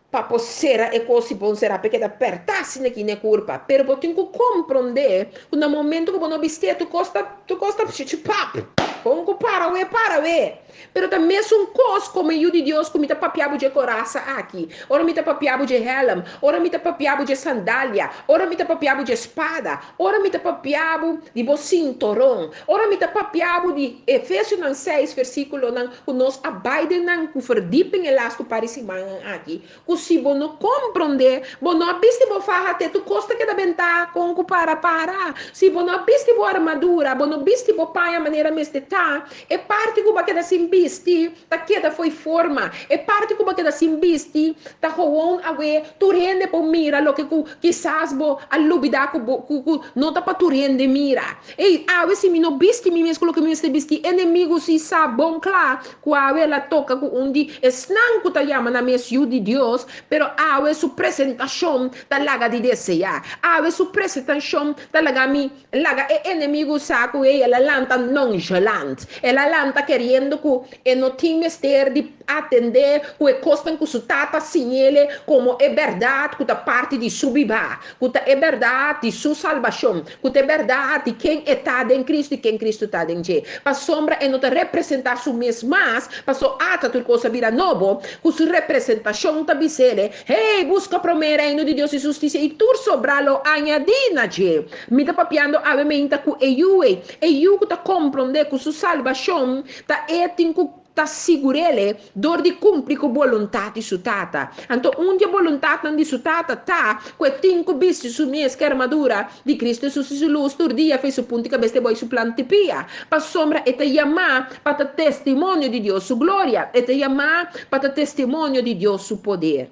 pa por sera e kos si bon sera pa e keda pèrtá asina aki na e kurpa. Pero bo tin ku komprondé ku na momento ku bo no bistié tur kos ta tur kos ta pap! Kon ku para wé para wé. Pero ta mesun kos komo e yu di Dios ku mi ta papia bo dje korasa aki, ora mi ta papia bo dje hèlm, ora mi ta papia bo dje sandalia, ora mi ta papia bo dje spada, ora mi ta papia bo di bo sintoron, ora mi ta papia bo di Efesionan seis versíkulonan ku nos a bai den nan ku verdieping e lastu par di simannan aki, ku si bo no komprondé, bo no a bisti bo faha te tur kos ta keda bentá kon ku para para. Si bo no a bisti bo armadura, bo no bisti bo paña manera mester ta, e parti ku bo a keda sin bisti ta keda fo'i forma, e parti ku bo a keda sin bisti ta gewoon awe tur hende por mira loke ku kisas bo a lubidá ku bo ku ku no ta pa tur hende mira. Ey, awe si mi no bisti mi mes ku loke mi mester bisti, enemigu si sa bon kla ku awe el a toka ku un di esnan ku ta yama nan mes yu di Dios, pero awe su presentashon ta laga di deseá. Awe su presentashon ta laga mi laga e enemigu sa ku ey el a lanta nonchalant. El a lanta keriendo ku e no tin mester di atendé ku e kosnan ku su tata siñ'ele komo e bèrdat ku ta parti di su bibá, ku ta e bèrdat di su salbashon, ku ta e bèrdat di ken e ta den Kristu i ken Kristu ta den dje. Pasobra e no ta representá su mes mas, paso ata tur kos a bira nobo, ku su representashon ta bis'ele, Hey, buska promé e Reino di Dios i su hustisia, i tur sobrá lo añadí na dje. Mi ta papiando awe meinta ku e yu ei, e yu ku ta komprondé ku su salbashon ta e tin ku ta sigur'el dor di kumpli ku boluntat di su Tata. Anto un di e boluntatnan di su Tata ta ku e tin ku bisti su mes ku e armadura di Kristu Hesus i su lus tur dia fe su punti kabes te boi su plan te pia. Pasobra e ta yamá pa ta testimonio di Dios su gloria. E ta yamá pa ta testimonio di Dios su poder.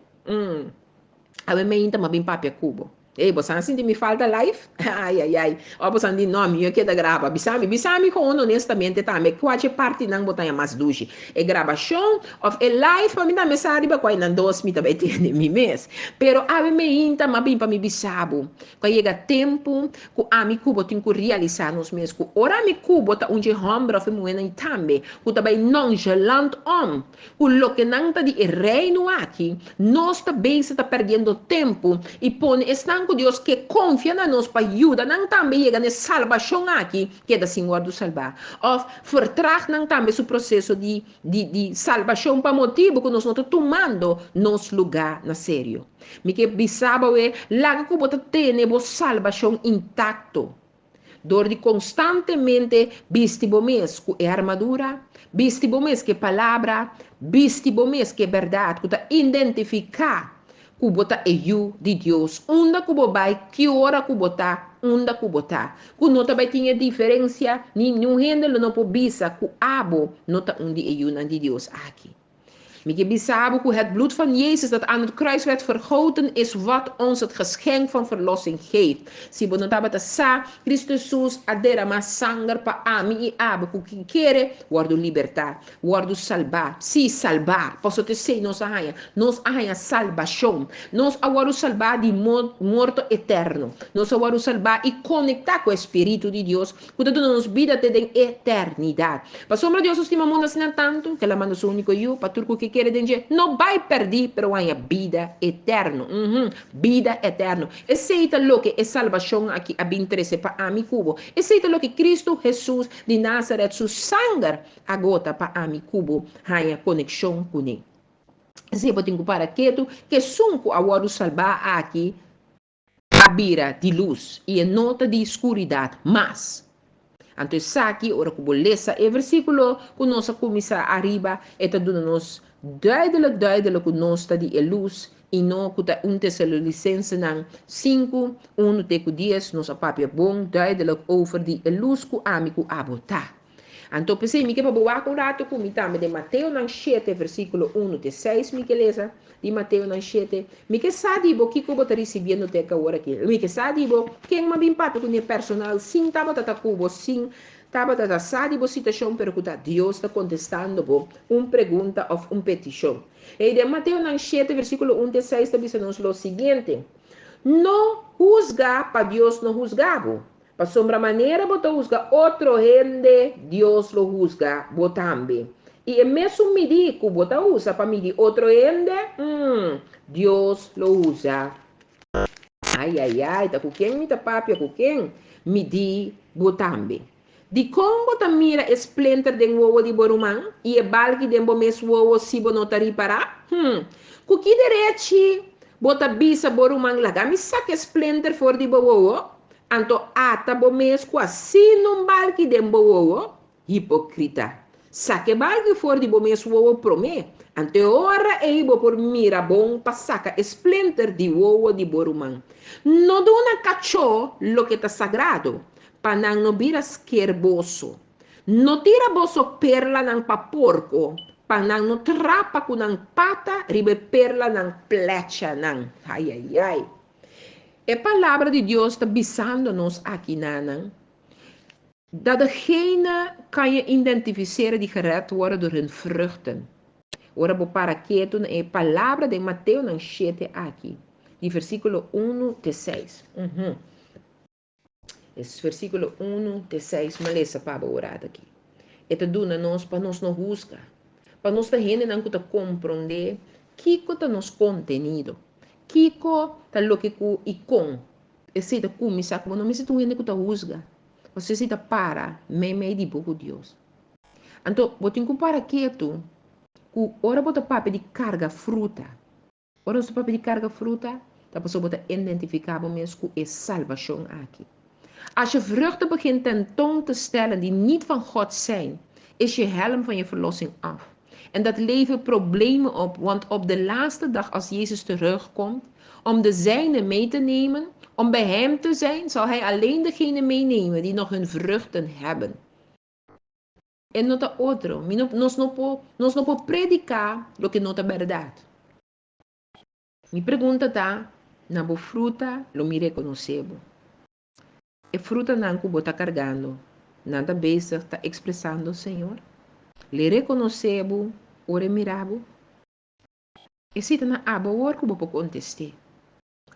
Awe meinta m'a bin papia ku bo. Ey, bo san sinti mi falta live? Ay, ay, ay. Ora bo san di, no, mi yo keda graba. Bisa mi, bisa mi gewoon honestamente tambe, kua dje partinan bo ta haña mas dushi? E grabashon of e live? Pa mi tambe sa riba kua nan dos mi ta bai tende mi mes. Pero awe meinta m'a bin pa mi bisa bo ku a yega tempu ku ami ku bo tin ku realisá nos mes ku ora ami ku bo ta un dje hòmber of e muhénan tambe ku ta bai nonchalant om Ku loke nan ta di e Reino aki, nos ta bezig ta perdiendo tempu i pone esnan ku Dios ke konfia na nos pa yuda nan tambe yega na e salbashon aki keda sin wòrdu salbá. Òf vertrag nan tambe su proseso di di di salbashon pa motibu ku nos no ta tumando nos lugá na serio. Mi ke bisa bo awe, laga ku bo ta tene bo salbashon intakto. Dor di konstantemente bisti bo mes ku e armadura, bisti bo mes ku e Palabra, bisti bo mes ku e bèrdat ku ta identifiká ku bo ta e yu di Dios, unda ku bo bai, ki ora ku bo ta, unda ku bo ta. Ku no ta bai tin e diferensia, ni niun hende lo no por bisa ku abo no ta un di e yunan di Dios aki. Mi ke bisa bo ku het bloed van Jezus dat aan het kruis werd vergoten is wat ons het geschenk van verlossing geeft. Si bo no tabata sa, Cristo Jesus a derama sanger pa ami i abo ku ki kere wòrdu libertá. Wòrdu salbá. Sí, salbá. Pasobra t'esei nos a haña. Nos a haña salbashon. Nos a wòrdu salbá di morto eterno. Nos a wòrdu salbá i konektá ku e Spiritu di Dios ku ta duna nos bida te den eternidat. Pasobra Dios a stima mundu asina tantu, ku el a manda su úniko Yu pa tur ku ke kere den dje no bai pèrdí, pero haña bida eterno. Uhum. Bida eterno. Esei ta loke e salbashon aki a bin trese pa ami ku bo. Esei ta loke Kristu Hesus di Nazaret su sanger a gota pa ami ku bo haña konekshon kuné. Esei bo tin ku para ketu ku esun ku a wòrdu salbá aki a bira di lus i e no ta di skuridat mas. Anto esaki ora ku bo lesa e versíkulo ku nos a kuminsá ariba e ta duna nos duidelik duidelik ku nos ta di e lus i no ku ta un Tesalonisensenan sinku, unu te ku dies nos a papia bon duidelik over di e lus ku ami ku abo ta. Anto p'esei mi ke pa bo wak un ratu ku mi tambe den Mateonan shete versíkulo unu te seis mi ke lesa di Mateonan shete. Mi ke sa di bo kiko bo ta risibiendo te awor aki. Mi ke sa di bo ken m'a bin papia ku ne personal sin tabata ta ku bo, sin tabata ta sa di bo situashon pero ku ta Dios ta kontestando bo un pregunta òf un petishon. Ei den Mateonan shete versíkulo un te seis ta bisa nos lo siguiente, No husga pa Dios no husga bo. Pasobra manera bo ta husga otro hende, Dios lo husga bo tambe. I e mesun midí ku bo ta usa pa midi otro hende, mm, Dios lo usa. Ai, ai, ai, ta ku ken mi ta papia, ku ken? Midí bo tambe. Dikon bo ta mira e splinter den wowo di bo ruman i e balki den bo mes wowo si bo no ta ripará? Hm, ku ki derechi bo ta bisa bo ruman, Laga mi saka e splinter for di bo wowo? Anto ata bo mes ku asina un balki den bo wowo? Hipokrita! Saka e balki for di bo mes wowo promé, anto e ora ei bo por mira bon pa saka e splinter di wowo di bo ruman. No duna kachó loke ta sagrado, pa nan no bira sker boso. No tira boso perlanan pa porko, pa nan no trapa ku nan pata riba e perlanan plecha nan. Ayayay! E palabra di Dios ta bisando nos aki nanan, dat degene kan je identificeren die gered worden door hun vruchten. Ora bo para ketu na e palabra den Mateonan shete aki, di versíkulo unu te seis. Uhum. Es versíkulo unu te seis m'a lesa pa bo orat aki. E ta duna nos pa nos no husga, pa nos ta hendenan ku ta komprondé kiko ta nos kontenido, kiko ta loke ku i kon. Esei ta kuminsá ku bo no mester ta un hende ku ta husga, pasobra esei ta para meimei di bo ku Dios. Anto bo tin ku para ketu ku ora bo ta papia di karga fruta, Ora nos ta papia di karga fruta, ta pasobra bo ta identifiká bo mes ku e salbashon aki. Als je vruchten begint tentoon te stellen die niet van God zijn, is je helm van je verlossing af. En dat levert problemen op, want op de laatste dag als Jezus terugkomt om de zijnen mee te nemen, om bij hem te zijn, zal hij alleen degene meenemen die nog hun vruchten hebben. E no ta otro. Mi no, nos no por, nos no por prediká loke no ta bèrdat. Mi pregunta ta, na bo fruta lo mi rekonosé bo. E frutanan ku bo ta kargando, nan ta bezig ta ekspresando Señor? L'e rekonosé bo ora e mira bo? Esei ta na abo awor ku bo por kontest'é.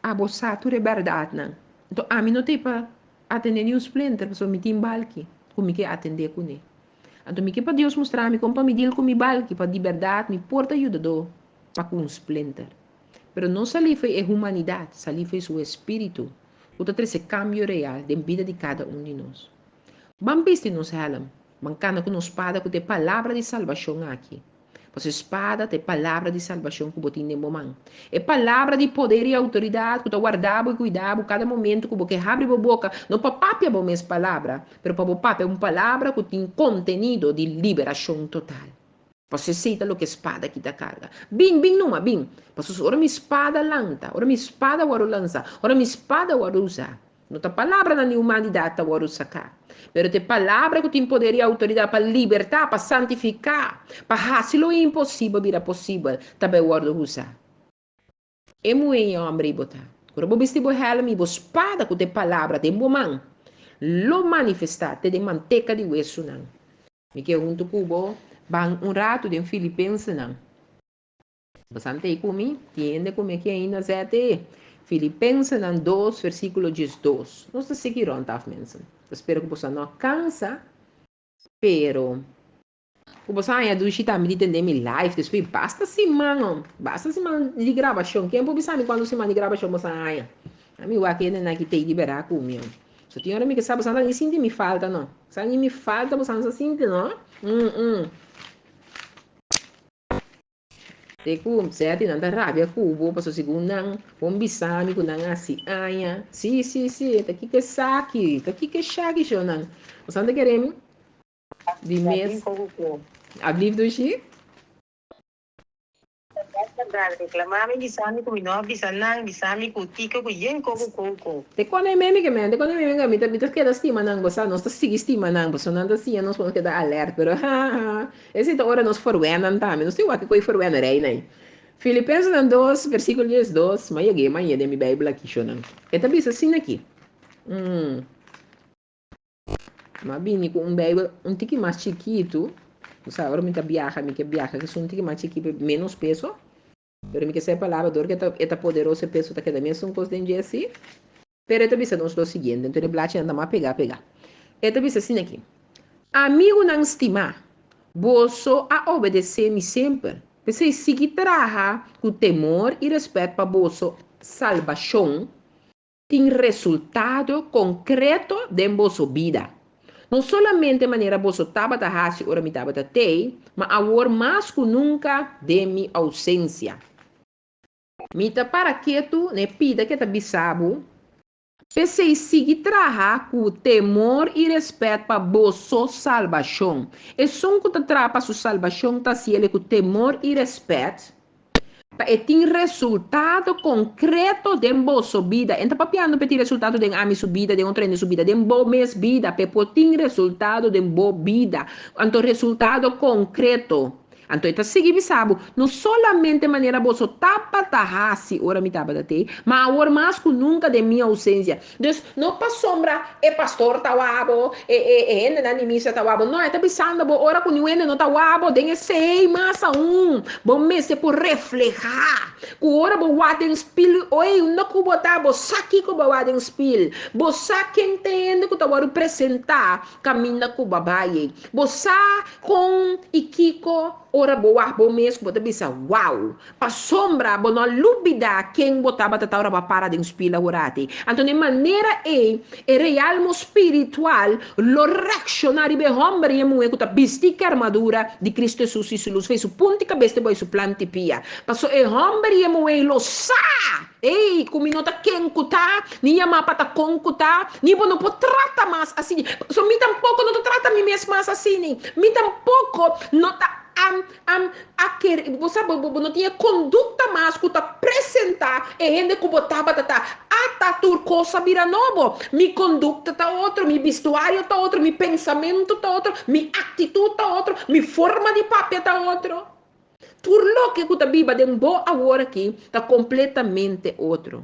Abo sa tur e bèrdatnan. Anto ami no t'ei pa atendé niun splinter pasobra mi tin balki ku mi ke atendé kuné. Anto mi ke pa Dios mustra mi kon pa mi dil ku mi balki pa di bèrdat mi por ta yudadó pa ku un splinter. Pero no salí fo'i e humanidat, salí fo'i su espíritu ku ta trese kambio real den bida di kada un di nos. Ban bisti nos hèlm, ban kana ku nos spada ku ta e palabra di salbashon aki. Pasobra e spada ta e palabra di salbashon ku bo tin den bo man. E palabra di poder i outoridat ku ta warda bo i kuida bo kada momentu ku bo ke habri bo boka, no pa papia bo mes palabra, pero pa bo papia un palabra ku tin kontenido di liberashon total. Paso esei ta loke spada aki ta karga. Bin, bin numa, bin! Paso ora mi spada lanta, ora mi spada wòrdu lansa, ora mi spada wòrdu usá, no ta palabranan di humanidat ta wòrdu saká, pero ta e palabra ku tin poder i outoridat pa libertá, pa santifiká, pa hasi lo imposibel bira posibel, ta bai wòrdu usá. E muhé i e hòmber ei bo ta. Ora bo bisti bo hèlm i bo spada ku ta e palabra den bo man, lo manifestá te den manteka di wesunan. Mi ke huntu ku bo ban un ratu den Filipensenan. Bo sa ntei ku mi? Tin hende ku mi aki ainda zète? Filipensenan dos, versíkulo 12. Nos ta sigui rònt af, mensen. Ta spera ku boso no a kansa, pero. Ku bo sa haña dushi tambe di tende mi live despues basta siman oh basta siman di grabashon ken por bisa mi kuantu siman di grabashon bo sa haña ami wak hendenan ki tei di bera ku mi oh so tin ora mi ke sa bo sa ni sinti mi falta no sa ni mi falta bo sa no sa sinti no um Te ku sèti nan ta rabia ku bo pasobra segun nan bon bisa mi ku nan hasi aña. Si si si ta kiko esaki ta kiko eshaki shownan bo sa ta kere mi Di mes. Ablief dushi? Reclamami bisami ku mi no a bisa nan bisami ku tiko ku yen koko koko. Te cuando e meme ke men, te cuando e meme ke mi ta mi ta keda stima nan bo sa nos ta sigui stima nan pasobra nan ta siña nos pa nos keda alert pero ha ha esei ta ora nos forwènan tambe nos tin wak koe forwènerei nai. Filipensenan dos versikulo 12 ma yeg'é maña den mi beibel aki shownan e ta bisa asina aki. Mi a bini ku un Beibel un tiki mas chikitu. Bo sa, ora mi ta biaha, mi ke biaha ku esun tiki mas chikí pa ménos peso. Pero mi ke sa e palabra, dor ku e ta e ta poderoso, e peso ta keda mesun kos den dje así. Pero e ta bisa nos lo siguiente, enton e blachinan ta mas pegá pegá. E ta bisa asina aki, Amigunan stimá, boso a obedesé mi semper. P'esei sigui traha ku temor i rèspèt pa boso salbashon. Tin resultado konkreto den boso bida. No solamente manera boso tabata hasi ora mi tabata tei, ma awor mas ku nunka den mi ousensia. Mi ta para ketu na e pida ke ta bisa bo, p'esei sigui traha ku temor i rèspèt pa boso salbashon. Esun ku ta traha pa su salbashon ta hasiel ku temor i rèspèt. Pa e tin resultado konkreto den boso bida. E no ta papiando pa e tin resultado den ami su bida, den otro hende su bida, den bo mes bida, pa e por tin resultado den bo bida. Anto resultado konkreto. Anto e ta sigui bisa bo, no solamente manera boso tabata hasi ora mi tabata tei, ma awor mas ku nunka den mi ousensia. Dus, no pasobra e pastor ta wak bo, e e e hendenan di misa ta wak bo. No, e ta bisando bo ora ku niun hende no ta wak bo, den esei mas aun bo mester por reflehá ku ora bo wak den spil, oi, unda ku bo ta, bo sa kiko bo a wak den spil. Bo sa ken ta e hende ku ta wòrdu presentá kaminda ku bo a bai ei. Bo sa kon i kiko ora bo wak bo mes ku bo ta bisa, Wow! Pasobra bo no a lubidá ken bo tabata ta ora bo a para den spil aworati. Anto den manera ei, e realmo spiritual lo reakshoná riba e hòmber i e muhé ku ta bistí ku e armadura di Kristu Hesus i su lus fei su punti kabes te bai su planti pia. Paso e hòmber i e muhé lo sa, Ei, ku mi no ta ken ku ta, ni yamá pa ta kon ku ta, ni bo no por trata mas asina. Paso mi tampoko no ta trata mi mes mas asina. Mi tampoko no ta. Am, am, a kere, bo sa, bo, bo no tin e kondukta mas ku ta presentá e hende ku bo tabata ta. Ata tur kos a bira nobo. Mi kondukta ta otro, mi bistuario ta otro, mi pensamentu ta otro, mi aktitut ta otro, mi forma di papia ta otro. Tur loke ku ta biba den bo awor aki ta kompletamente otro.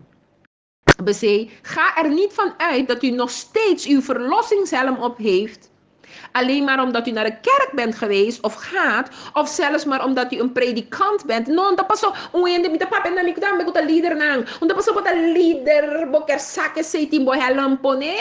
P'esei, ga er niet van uit dat u nog steeds uw verlossingshelm op heeft, alleen maar omdat u naar de kerk bent geweest of gaat, of zelfs maar omdat u een predikant bent. No, ta paso un hende, mi ta papia na mi tambe ku ta lidernan. Un ta paso bo ta lider, bo ker sa kesei tin bo helm pone.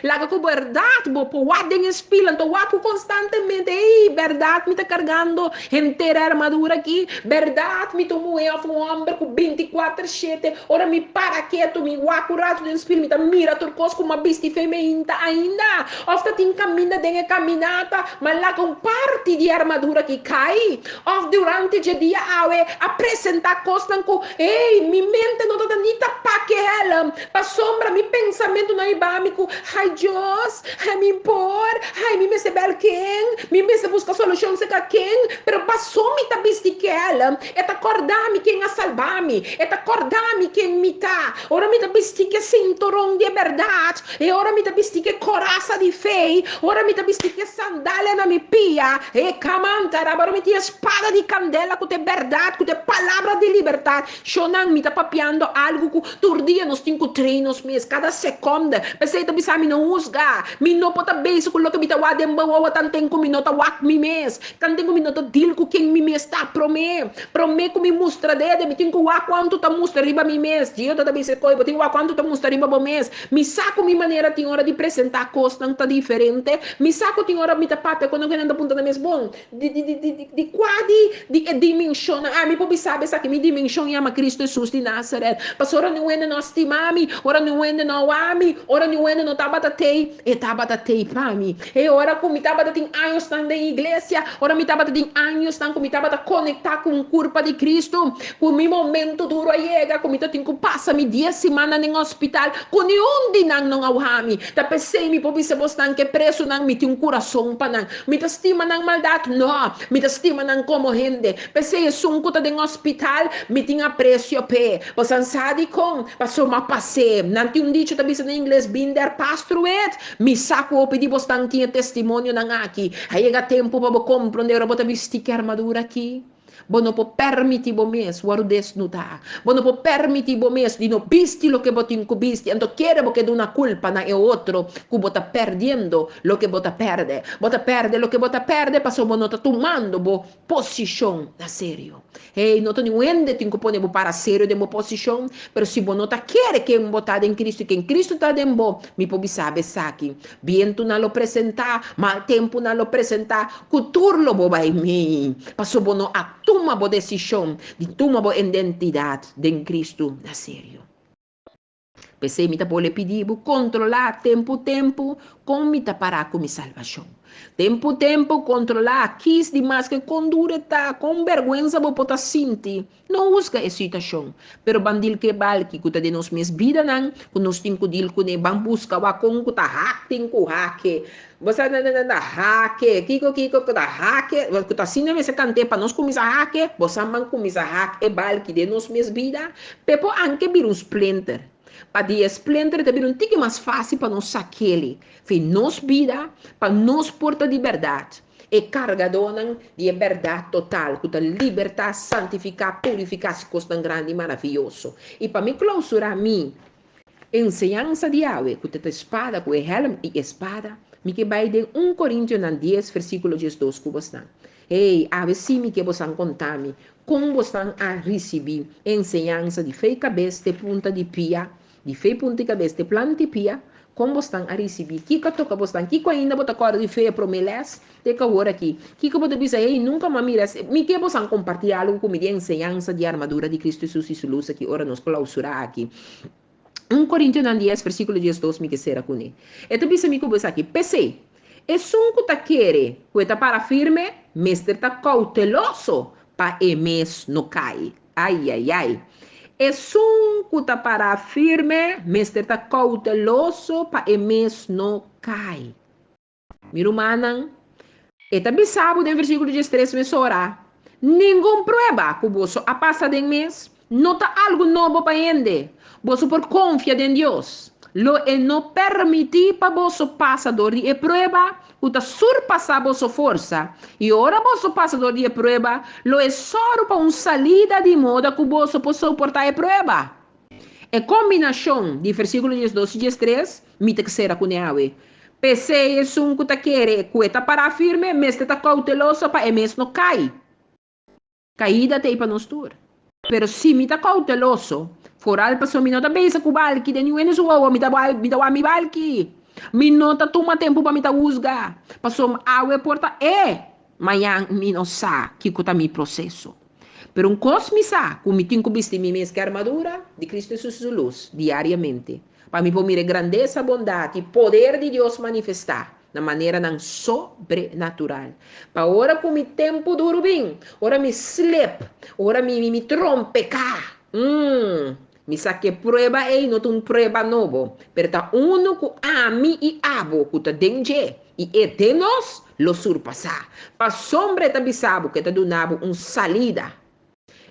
Laga ku bèrdat bo por wak den e spil, anto wak ku konstantemente, ey, bèrdat mi ta kargando henter e armadura aki, bèrdat mi ta un muhé òf un hòmber ku binti kuater shete, ora mi para ketu, mi wak un ratu den spil, mi ta mira tur kos ku mi a bisti fe meinta ainda, òf ta tin kaminda den e. kaminata m'a laga un parti di e armadura aki kai. Òf durante dje dia awe a presentá kosnan ku, hey, mi mente no ta ni tapá ku e hèlm, pasobra mi pensamentunan a hiba mi ku, Ai Dios, ai mi por, ai mi mester bèl ken, mi mester buska solushon serka ken, pero paso mi ta bisti ku e hèlm, e ta kòrda mi ken a salba mi, e ta kòrda mi ken mi ta. Ora mi ta bisti ku e sinturon di e bèrdat, E ora mi ta bisti ke korasa di fe, ora mi ta bisti ke sandalia na mi pia, e kamanta raba, ora mi tin e spada di kandela ku ta e bèrdat, ku ta e palabra di libertat. Shonnan, mi ta papiando algu ku tur dia nos tin ku train nos mes, kada sekònde. P'esei ta bisa mi no husga. Mi no por ta bezig ku loke mi ta wak den bo wowo tanten ku mi no ta wak mi mes, tanten ku mi no ta deal ku ken mi mes ta promé. Promé ku mi mustra dede, mi tin ku wak kuantu ta mustra riba mi mes. Gio ta ta bisa e koi, bo tin wak kuantu ta mustra riba bo mes. Mi sa ku mi manera tin ora di presentá kosnan ta diferente. Mi sa ku tin ora mi ta papia ku nan ku nan ta puntra nan mes, Bon, di di di di di kua di di e dimenshonnan ami por bisa bo esaki? Mi dimenshon yama Kristu Hesus di Nazaret. Pasobra ora niun hende no a stima mi, ora niun hende no a wak mi, ora niun hende no tabata tei, e tabata tei pa mi. E ora ku mi tabata tin añosnan den iglesia, ora mi tabata tin añosnan ku mi tabata konektá ku un kurpa di Kristu, Ku mi momento duro a yega ku mi ta tin ku pasa mi dies simannan den hospital ku niun di nan no a wha mi. Ta p'esei mi por bisa bosnan ku e presonan mi tin un kurason pa nan. Mi ta stima nan maldat? No! Mi ta stima nan komo hende. P'esei esun ku ta den hospital mi tin apresio p'e. Bosan sa dikon? Pasobra mi a pas'é. Nan tin un dicho ta bisa na ingles, Been there, passed through it. Mi sa ku hopi di bosnan tin e testimonionan aki. A yega tempu pa bo komprondé ora bo ta bisti ki armadura aki. Bo no por permití bo mes wòrdu desnudá. Bo no por permití bo mes di no bisti loke bo tin ku bisti. Anto kere bo ke duna kulpa na e otro ku bo ta pèrdiendo loke bo ta pèrdè. Bo ta pèrdè loke bo ta pèrdè pasobra bo no ta tumando bo posishon na serio. Hey, no ta niun hende tin ku pone bo para serio den bo posishon, pero si bo no ta kere ken bo ta den Kristu i ken Kristu ta den bo, mi por bisa bo esaki, Bientunan lo presentá, mal tempunan lo presentá, Ku tur lo bo bai mei, paso bo no a tuma bo desishon di tuma bo indentidat den Kristu na serio. P'esei mi ta bole pidi bo kontrolá tempu tempu kon mi ta pará ku mi salbashon. Tempu tempu kontrolá kis di maske kon duru e ta, kon bèrgwensa bo por ta sinti. No husga e situashon, pero ban dil ku e balki ku ta den nos mes bidanan ku nos tin ku dil kuné. Ban buska wak kon ku ta hak tin ku hake. Bo sa na na na hake, kiko kiko ku ta hake, ku ta asina mester kant'é pa nos kuminsá hake. Bo sa ban kuminsá hak e balki den nos mes bida, p'e por anke bira un splinter. Pa di e splinter ta bira un tiki mas fásil pa nos sak'el fi nos bida, pa nos por ta di bèrdat. E kargadónan di e bèrdat total ku ta libertá, santifiká, purifiká si kosnan grandi i maravioso. I pa mi klousurá mi enseñansa di awe ku ta ta spada ku e hèlm i e spada, mi ke bai den un Korintionan dies versíkulo 12 ku bosnan. Hey, awe sí mi ke bosan konta mi kon bosnan a risibí e enseñansa di fe i kabes te punta di pia Di fe punta i kabes te planta i pia, kon bosnan a risibí? Kiko a toka bosnan? Kiko ainda bo ta kòrda di fe e promé lès te ku awor aki? Kiko bo ta bisa, Hey, nunka m'a mira así. Mi ke bosan kompartí algu ku mi di e enseñansa di e armadura di Kristu Hesus i su lus aki ora nos klausurá aki. Un Korintionan dies, versíkulo 12 mi ke sera kuné. E ta bisa mi ku bo esaki, P'esei, esun ku ta kere ku e ta para firme mester ta kouteloso pa e mes no kai. Ai, ai, ai. Esun ku ta pará firme mester ta kouteloso pa e mes no kai. Mi rumannan, e ta bisa bo den versíkulo 13 mesora, Ningun prueba ku boso a pasa den mes no ta algu nobo pa hende. Boso por konfia den Dios. Lo e no permití pa boso pasa dor di e prueba ku ta surpasá boso forsa, i ora boso pasa dor di e prueba, lo e sòru pa un salida di moda ku boso por soportá e prueba. E kombinashon di versíkulo 12 i 13 mi ta sera kuné awe. P'esei esun ku ta kere ku e ta pará firme mester ta kouteloso pa e mes no kai. Kaida ta ei pa nos tur. Pero si mi ta kouteloso, foral pasobra mi no ta bisa ku balki den niun hende su wowo, mi ta mi ta wak mi balki. Mi no ta tuma tempu pa mi ta husga, pasobra awe por ta e, mañan mi no sa kiko ta mi proseso. Pero un kos mi sa, ku mi tin ku bisti mi mes ku e armadura di Kristu Hesus su lus diariamente, pa mi por mira e grandesa, bondat i poder di Dios manifestá. na maneranan sobrenatural. Pa ora ku mi tempu duru bin, ora mi slep, ora mi mi trompeká, mm, mi sa ku e prueba ei no ta un prueba nobo, pero ta unu ku ami i abo ku ta den dje i e den nos lo surpasá. Pasobra e ta bisa bo ku e ta duna bo un salida.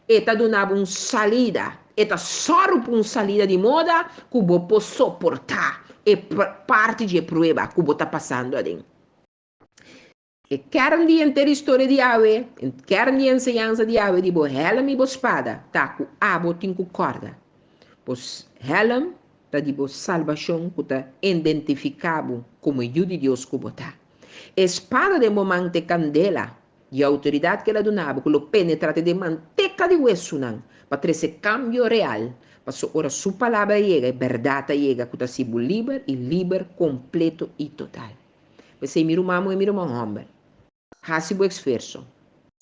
E ta duna bo un salida. E ta sòru pa un salida di moda ku bo por soportá e parti di e prueba ku bo ta pasando aden. E kern di henter historia di awe, e kern di enseñansa di awe di bo hèlm i bo spada ta ku abo tin ku kòrda. Bo hèlm ta di bo salbashon ku ta identifiká bo komo yu di Dios ku bo ta. E spada den bo man ta e kandela di outoridat ku el a duna bo ku lo penetrá te den manteka di wesunan pa trese kambio real. Pasobra ora su palabra yega, e bèrdat ta yega ku ta hasi bo liber i liber kompleto i total. P'esei mi ruman muhé, mi ruman hòmber, hasi bo esfuerso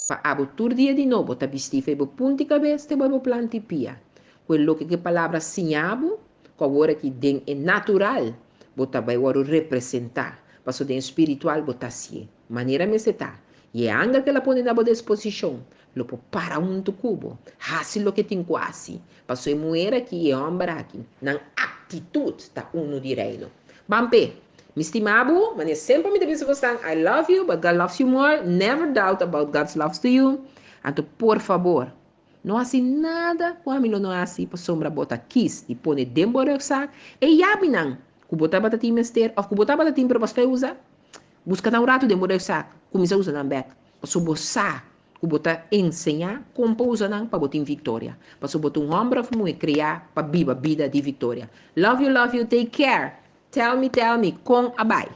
pa abo tur dia di nobo ta bistí for bo punta di kabes te bo planta di pia ku e loke ku e palabra siña bo, ku awor aki den e natural bo ta bai wòrdu representá, pasobra den e spiritual bo ta hasié manera mester ta, i e angel ku el a pone na bo disposishon lo por para huntu ku bo, hasi loke tin ku hasi, pasobra e muher aki i e hòmber aki, nan aktitut ta unu di Reino. Ban p'e. Mi stima bo, manera semper mi ta bisa bosnan, I love you, but God loves you more, never doubt about God's love to you. Anto por fabor, no hasi nada ku ami lo no hasi pasobra bo ta kis di pone den bo rugzak e yabinan ku bo tabata tin mester òf ku bo tabata tin pero bo a usa. Buska nan un ratu den bo rugzak, kuminsá usa nan bèk, pasobra bo sa ku bo ta enseñá kon pa usa nan pa bo tin viktoria. Pasobra bo ta un hòmber òf muhé kreá pa biba bida di viktoria. Love you, love you, take care. Tell me, tell me, kon a bai.